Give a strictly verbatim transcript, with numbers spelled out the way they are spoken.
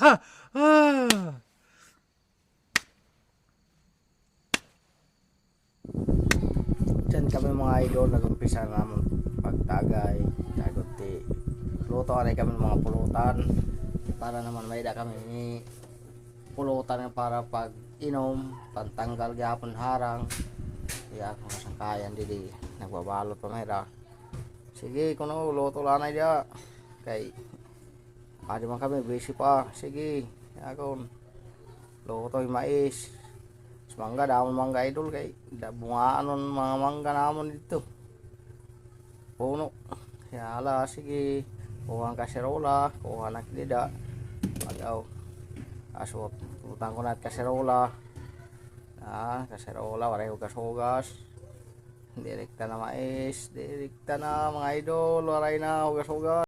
Ah! Diyan kami, mga idol, nag-umpisa namon pagtagay. Tagod ti luto anay kami mga pulutan. Para naman may-ada kami pulutan nga para pag-inom, pantanggal gihapon harang. Iya, akon kasangkayan didi, nagbabalot pa man hira. Sige, kuno, luto la anay diya. Kay, adi man kami, busy pa. Sige, akon. Luto hin mais. Sa mangga, damo mangga, idol, kay da-, bungaan an mga mangga namon didto. Puno. Kay hala, sige. Kuha an kaserola, kuha na dida. Agaw. Aswat, utang ko na it kaserola. Ah, kaserola, waray hugas-hugas. Direkta na mais, direkta na, mga idol, waray na hugas-hugas.